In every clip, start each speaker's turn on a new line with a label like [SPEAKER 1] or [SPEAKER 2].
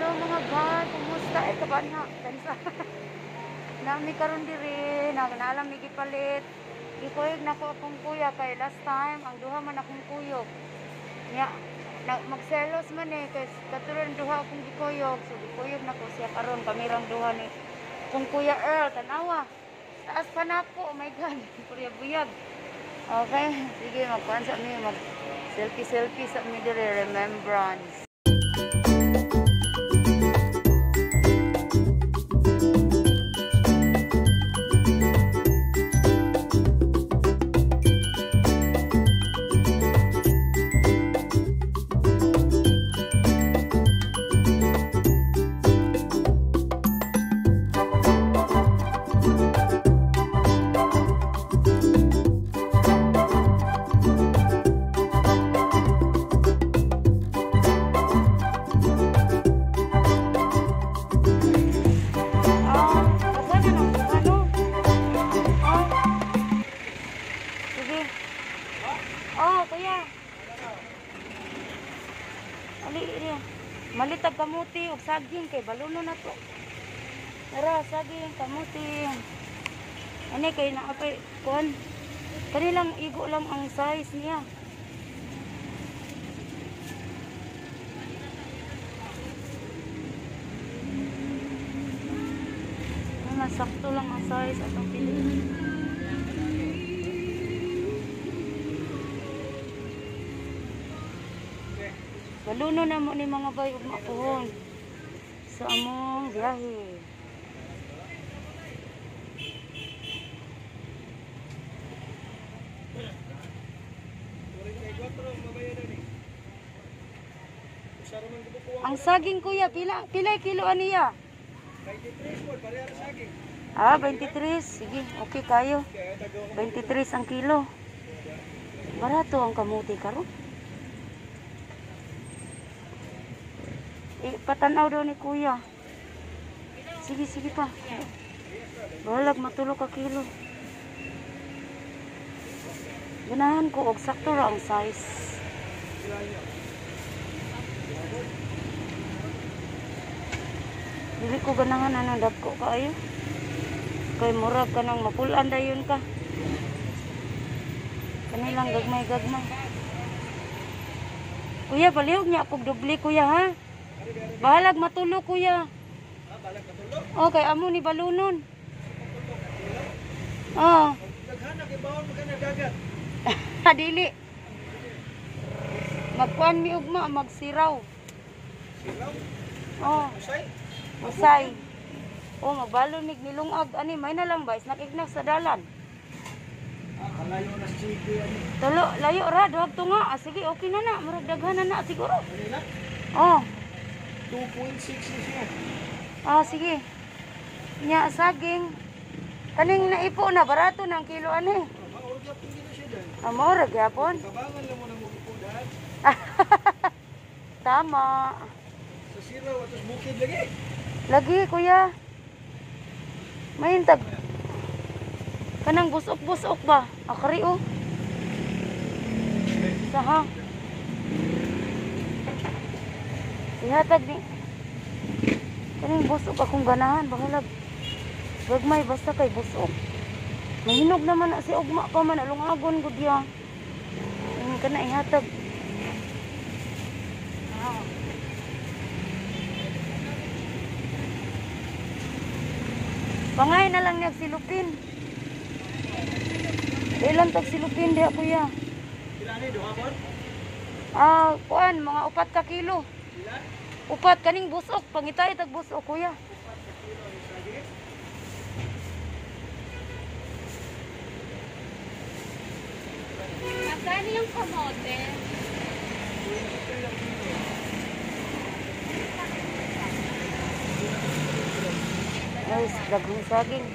[SPEAKER 1] Hello mga bay, kumusta? Ay kabanha, kansa. Nami karon diri, nagnalam mi gipalit. Gikuyog nako akong kuya kay last time ang duha man akong kuyog. Nya na, magselos man eh kay katuron duha akong gikuyog. So gikuyog nako siya karon kami rang duha ni kung Kuya Earl, tanawa. Taas pa nako, oh my God, buyag. Okay, sige magkuan sa mi, mag selfie selfie sa mi diri, remembrance. Malitag kamuti og saging kay baluno na to. Tara, saging kamuti. Ani kay naapay kuan. Kanilang igo lang ang size niya. Ano, sakto lang ang size atong piliin. Baluno na mo ni mga bay ug mapuhon sa among biyahe. Ang saging kuya, pila kilo aniya? 23. Ah, 23. Sige, okay kayo. 23 ang kilo. Barato ang kamuti karon. Patanaw daw ni kuya. Sige, sige pa. Balag matulog ka kilo. Ganahan ko og sakto ra ang size. Dili ko ganahan anong dagko kaayo. Kay murag ka nang mapulan dayon ka. Kanilang gagmay-gagmay. Kuya, palihog niya akong doble kuya ha. Bahalag matulog kuya. Okay, amo ni balunon. Oh. Dili. Magkuan mi ugma, magsiraw.
[SPEAKER 2] Siraw?
[SPEAKER 1] Oh.
[SPEAKER 2] Usay?
[SPEAKER 1] Usay. Oh, magbalon mig nilungag ani may na lang ba isnakignak sa dalan.
[SPEAKER 2] Ah, kalayo na city ani.
[SPEAKER 1] Tulo, layo ra duhag tunga. Ah, sige, okay na na, murag daghan na na siguro.
[SPEAKER 2] Manila?
[SPEAKER 1] Oh.
[SPEAKER 2] 2.6 na siya.
[SPEAKER 1] Ah, sige. Nya saging. Kaning naipo na barato na ang kilo ani.
[SPEAKER 2] Maurag gyapon gid siya dai.
[SPEAKER 1] Ah, maurag gyapon.
[SPEAKER 2] Kabangan lang mo na mo daan.
[SPEAKER 1] Tama.
[SPEAKER 2] Sa siraw atos bukid lagi.
[SPEAKER 1] Lagi kuya. Mahintag. Kanang busok-busok ba? Akari oh. Saha. Ihatag ni kaning busok akong ganahan bahalag gagmay basta kay busok. Mahinog naman na si ugma pa man alungagon gud ya. Ingon kana ihatag. Ah. Pangay na lang niya silupin. Ilan tag silupin diha kuya?
[SPEAKER 2] Pila ni duha bon?
[SPEAKER 1] Ah, kuan mga 4 ka kilo.
[SPEAKER 2] Pila?
[SPEAKER 1] Upat kaning busok, pangitay tag busok kuya.
[SPEAKER 3] Magkano yung kamote?
[SPEAKER 1] Ay, daghang saging.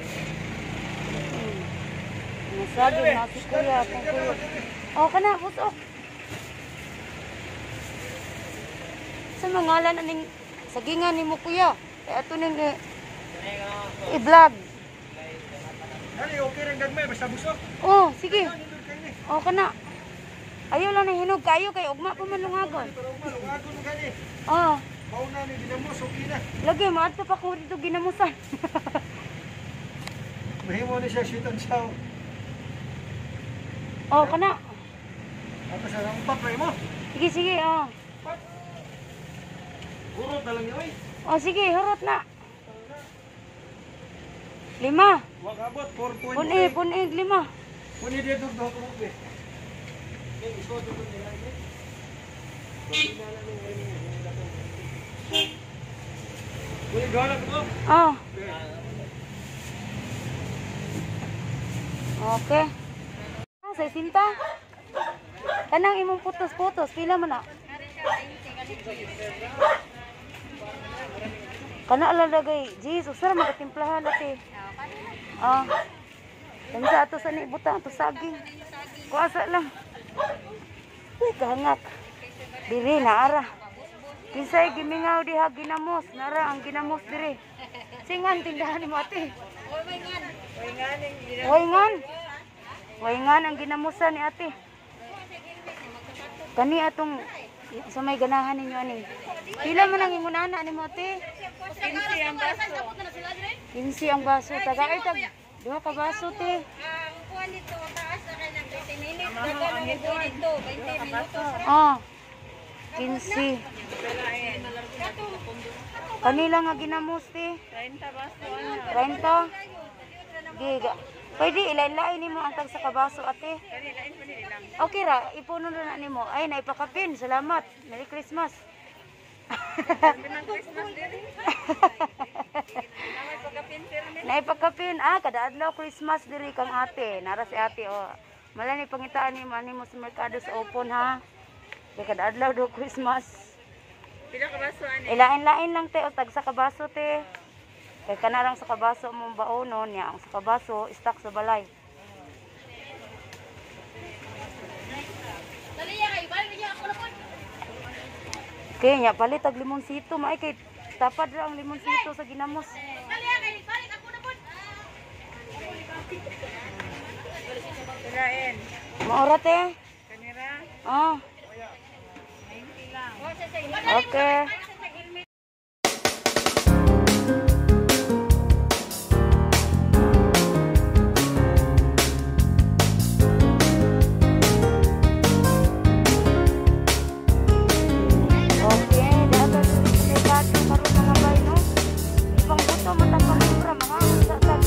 [SPEAKER 1] Mga saging na si kuya, akong kuya. Oh, kana busok. Sa mga ngalan aning sagingan nimo kuya. Kay ato ning i-vlog.
[SPEAKER 2] Dali okay ra gagmay basta busok.
[SPEAKER 1] Oh, sige.
[SPEAKER 2] Nindot kay ni.
[SPEAKER 1] Oh, kana. Ayaw lang na hinog kayo kay ugma pa man lungagon.
[SPEAKER 2] Pero ugma lungagon kani.
[SPEAKER 1] Oh,
[SPEAKER 2] Mauna ni dinamos okay na. na.
[SPEAKER 1] Lagi, maadto pa ko dito ginamusan.
[SPEAKER 2] Mahimo ni siya sweet and sour.
[SPEAKER 1] Oh, kana.
[SPEAKER 2] Tapos ang pap mo.
[SPEAKER 1] Sige, sige, oh.
[SPEAKER 2] Urot na lang yun, oy.
[SPEAKER 1] Oh, sige, hurot na. Lima.
[SPEAKER 2] Wa kabot 4.8.
[SPEAKER 1] Puni, puni, lima.
[SPEAKER 2] Puni dito do ko be. Eh, iso do ko nila eh. Puni gala ko.
[SPEAKER 1] Oh. Okay. Ah, sa sinta. Kanang imong putos-putos, pila man na? Kana ala lagay, Jesus, sara magatimplahan ate. Ah. Kansa ato sa ni butang ato saging. Kuasa lang. Uy, kahangak. Diri na ara. Kinsay gimingaw diha ginamos, nara ang ginamos diri. Singan tindahan nimo ate. Wayngan. Wayngan ang ginamusan ni ate. Kani atong sa may ganahan ninyo ani. Pila man ang ingunana nimo ate? 15 ang baso. Taga ay tag duha ka baso te.
[SPEAKER 3] Ang kuha nito, taas na kayo ng 20 minutes. Dagan ang ubo dito, 20 minutos.
[SPEAKER 1] Ah. 15. Kanila nga ginamos te. 30 baso. 30. Giga. Pwede ilain-lain nimo ang tag sa kabaso ate. Okay ra, ipuno na na nimo. Ay, naipakapin. Salamat. Merry Christmas. Naipakapin. Ah, kada adlaw Christmas diri kang ate. Nara si ate oh. Mala ni pangitaan ni mani mo sa merkado sa open ha. Kay kada adlaw do Christmas.
[SPEAKER 4] Pila ka baso ani?
[SPEAKER 1] Ilain-lain lang te o tag sa kabaso te. Kay kanarang sa kabaso mong baonon niya ang sa kabaso stock sa balay.
[SPEAKER 3] Dali ya kayo, balik niya ako na po.
[SPEAKER 1] Kay nya palit tag limonsito maay kay tapad ra ang limonsito sa ginamos.
[SPEAKER 3] Dali ya kayo, balik ako na po.
[SPEAKER 4] Pilain.
[SPEAKER 1] Maora te.
[SPEAKER 4] Kanira.
[SPEAKER 1] Ah. Okay. Okay, dapat merkado karon mga bay no. Ipangbuto mata pamura mga sa tag.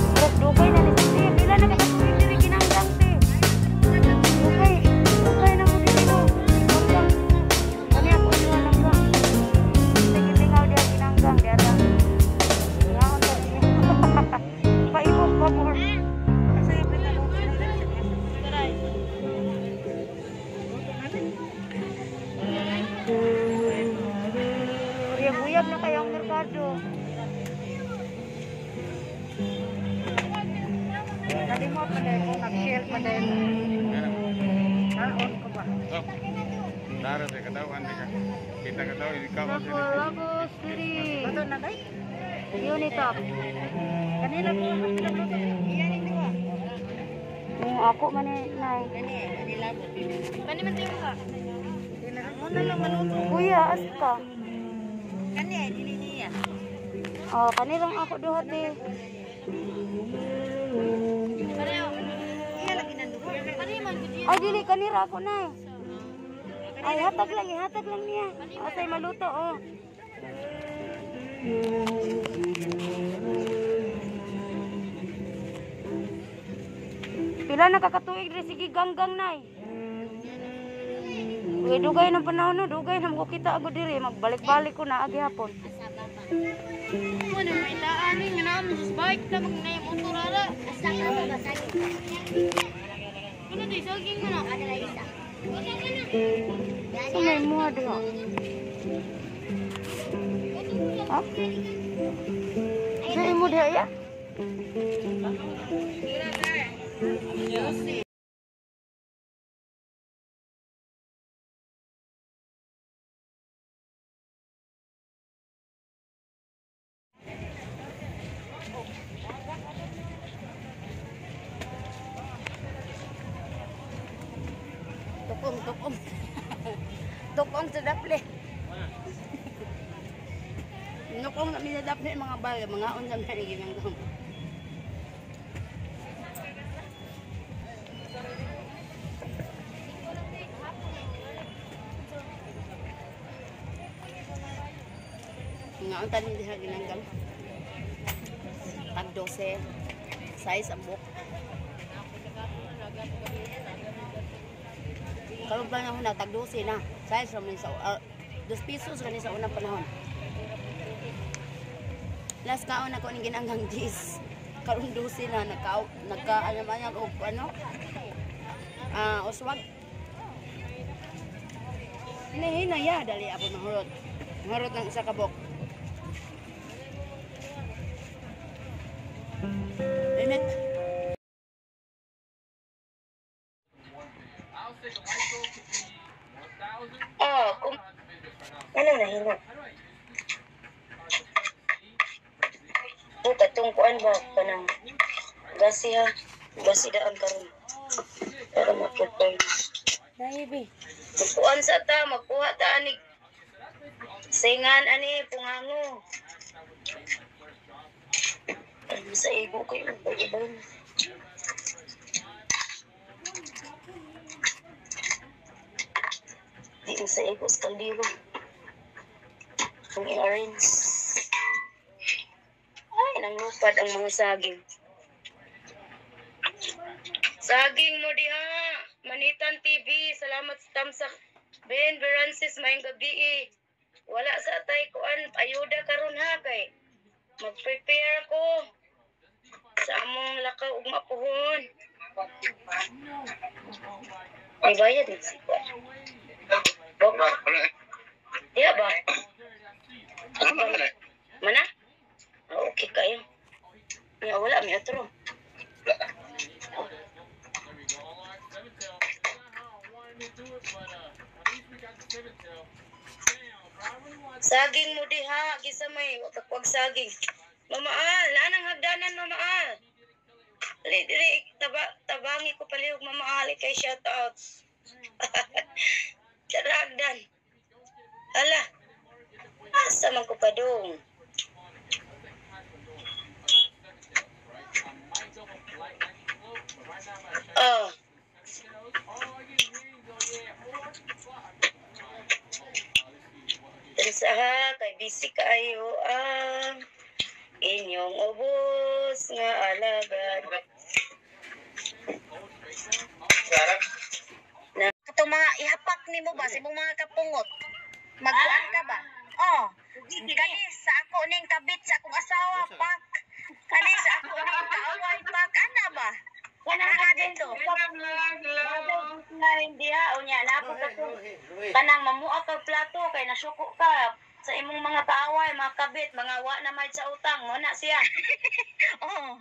[SPEAKER 1] Murag dugay na ni si Pila na ka tuig diri ginanggang te. Dugay, dugay na mo diri no. Ganggang. Kani ako duha lang ka. Sige tingaw diha ginanggang diha ra. Ngaon ta niya. Paibok pa mo. Uyab-uyab na kayo ang merkado.
[SPEAKER 4] Kalimot pa dahil ko, nag-share pa dahil. Naon ko ba?
[SPEAKER 5] Claro, de katawan, de kita katawan, ikaw kasi.
[SPEAKER 1] Lagos diri.
[SPEAKER 4] Ito na day?
[SPEAKER 1] Unitop.
[SPEAKER 4] Kanila ko ang pinagluto. Iyan yung duha.
[SPEAKER 1] Kung ako man eh, nay.
[SPEAKER 3] Kani man tayo ka.
[SPEAKER 4] Mo na lang maluto.
[SPEAKER 1] Kuya, asa ka?
[SPEAKER 4] Kani ay dili niya.
[SPEAKER 1] Oh, kanilang ako duha te.
[SPEAKER 3] Pareho.
[SPEAKER 4] Iya lagi nang duha.
[SPEAKER 3] Kani man gud
[SPEAKER 1] Ay dili kanira ako nay. Ay hatag lang, ihatag lang niya. Asay maluto oh. Pila na kakatuig diri sige ganggang nay. Uy, dugay ng panahon no, dugay na mo kita ako diri, magbalik-balik ko na agi hapon.
[SPEAKER 3] Mo na may taan ni nga naman sa bike na mag na motor ara. Asa ka ba basagin? Ano di saging mo na? Ada la isa.
[SPEAKER 1] Sa may muha diha. Ha? Sa imo diha ya?
[SPEAKER 4] Tukom, tukom.
[SPEAKER 1] Tukong sa daple. Nukong na mi sa daple mga bay, mga unsa man ginanggam. Nga ang tanin diha ginanggam. Tag 12 size ang buhok. Karon panahon na tag 12 na. Size ra man sa 2 pesos ra ni sa unang panahon. Last kaon ako ning ginanggang 10. Karon 12 na nagka nagka ano man yan, og ano? Uswag. Hinay ya dali ako mahurot. Mahurot ng isa ka buhok. Init.
[SPEAKER 6] Oh, kung ano na hina. Buta tong kuan ba kanang gasi ha. Gasi daan karon. Para ma-prepare.
[SPEAKER 1] Dai.
[SPEAKER 6] Kuan sa ta magkuha ta ani singan ani pungango. Ay, sa igo kayo iba. Di sa igo sa kaldero. Ang i-arrange. Ay, nanglupad ang mga saging. Saging mo diha. Manitan TV, salamat sa tamsak. Ben Veransis, maayong gabi eh. Wala sa atay kuan, ayuda karon ha kay mag-prepare ko sa among lakaw ug mapuhon. Ay bayad ni si kuan. Diha ba? Mana? Ah, okay kayo. Nga wala mi atro. Saging mo diha, gisa may wag saging. Mama Al, anang hagdanan Mama Al. Dili dili tabangi ko palihog Mama Al kay shout out. Tara hagdan. Hala. Asa man ko padung? Oh. Sa ha, kay busy kaayo ang inyong ubos nga alagad.
[SPEAKER 7] Katong mga ihapak nimo ba sa imong mga kapungot? Magkuan ka ba? Oh. Kani sa ako ning kabit sa akong asawa pak. Kani sa ako ning kaaway pak ana ba?
[SPEAKER 6] Kanang
[SPEAKER 7] dito.
[SPEAKER 6] Nga hindi ha, unya na ako ka kanang mamua kag plato kay nasuko ka sa imong mga kaaway, mga kabit, mga wa na may sa utang, mo na siya.
[SPEAKER 7] Oh.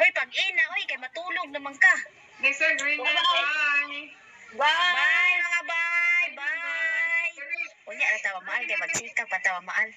[SPEAKER 7] Hoy pag ina oy kay matulog naman ka.
[SPEAKER 4] Disagree na, bye.
[SPEAKER 6] Bye.
[SPEAKER 7] Bye mga bye. Bye. Unya ra tawa maal kay magchika pa tawa maal.